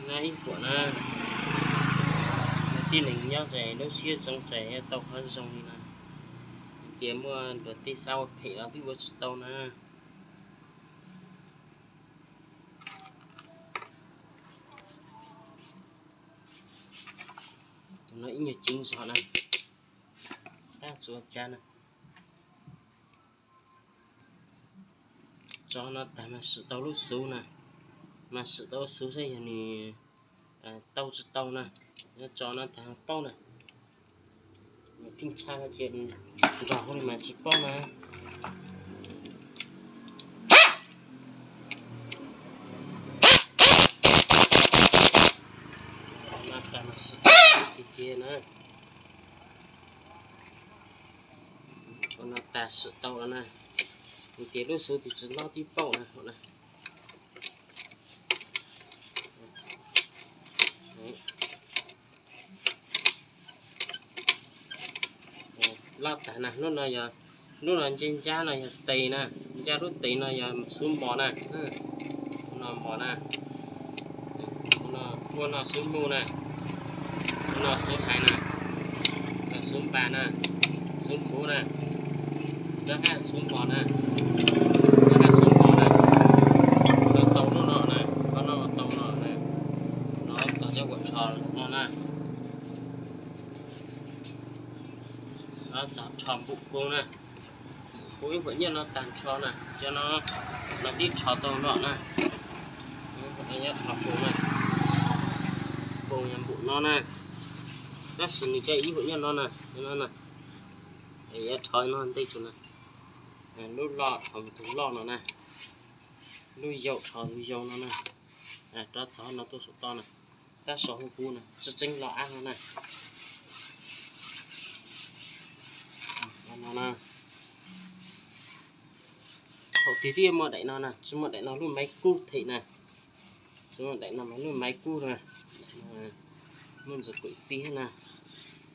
Na ib huam na, tib neeg nyob ces lub siab zoo ces tau qhov zoo li no. Tias muaj luag tej xav ua phem los twb ua tsis tau na. Tus no ib nyuag ceev zog na, tab tsuas cas na. Tso no tag mas swm tau lub xuv na, mas swm tau lub xuv saib yog nws tau tsis tau na. Tso no tag paub na, nws pheej tshaj ces nrog hauv li mas tsis paub na. No tag mas swm tau lub xuv kiag na. Ua no tag swm tau lawm na. Nws tias lub xuv twb tsis nto tib paub na. Loj tag na, lub no yog, lub no ncaj ncaj no yog tes na, ncaj lub tes no yog xuv mos na, no mos na, ua no xuv mus na, ua no xuv hais na, xuv npas na, xuv khuv na, rov qab xuv mos na, rov qab xuv mos na, no tau lub no na, qhov no tau no na, no txog cov uas rho no na. No txog rho npum koob na, kuv ib huam nyiaj no tag nrho na, cov no, no tib rho tau no na, nyob rho koob na, koob yog npum no na, tab sis nws cov ib huam nyiaj no na, no na, yuav rho no ntej tsuas na, lub loj rho tus loj no na, lub yau rho tus yau no na, rov txog no tuaj saum toj na, tab saum huv huv na, tseeb tseeb loj ab no na. Thaum twg thiaj muaj daim no na, tsis muaj daim no lub maiv kub them na, tsis muaj daim no mas lub maiv kub na, muaj ntxuav kawm txij thiab na,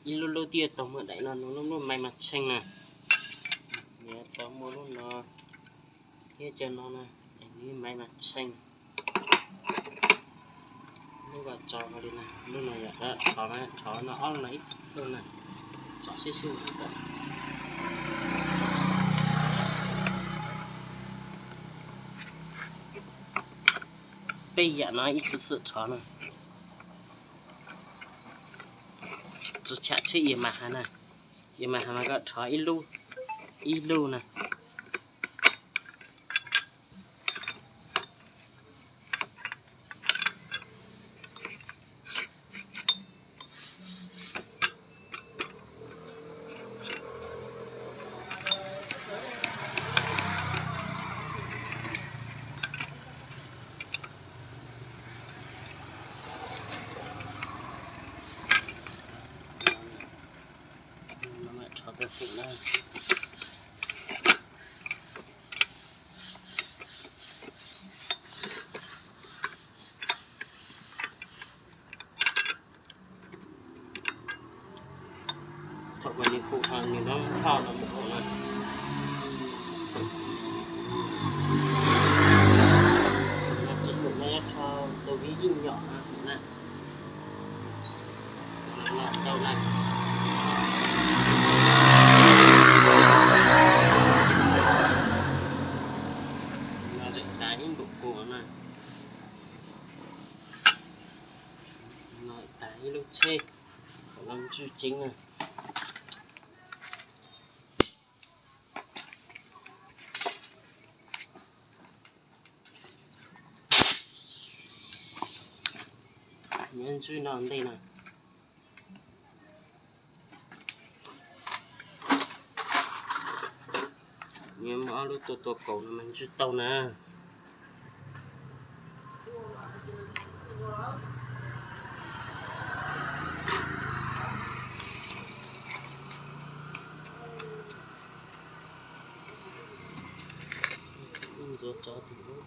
ib lub lub thiaj tau muaj daim no, lub lub maiv mas tsheej na, tau muaj lub no thiab cov no na, lub maiv mas tsheej. Lub ko tso li na, lub no yog rho na, rho no ob lub no ib txhij txhij na, tso sib sib ntawm. Peb yam no ib txhij txhij rho na, tsis tsham tsheb ias mas has na, ias mas has mas koj rho ib lub, ib lub na. Rho tau pum na. Thaum uas nws pum ho nws nrov nrov no mus ua na. Tsis pum no yuav rho tus viv ib nyom no na. Los tau na. Los zem tas ib npum kua na. Los tas ib lub tsheb, los ntswj ceev na. Nws ntswj no ntej no. Nws muaj ob lub tua tua kaus no mas ntswj tau na. Ntxuav tso tim lub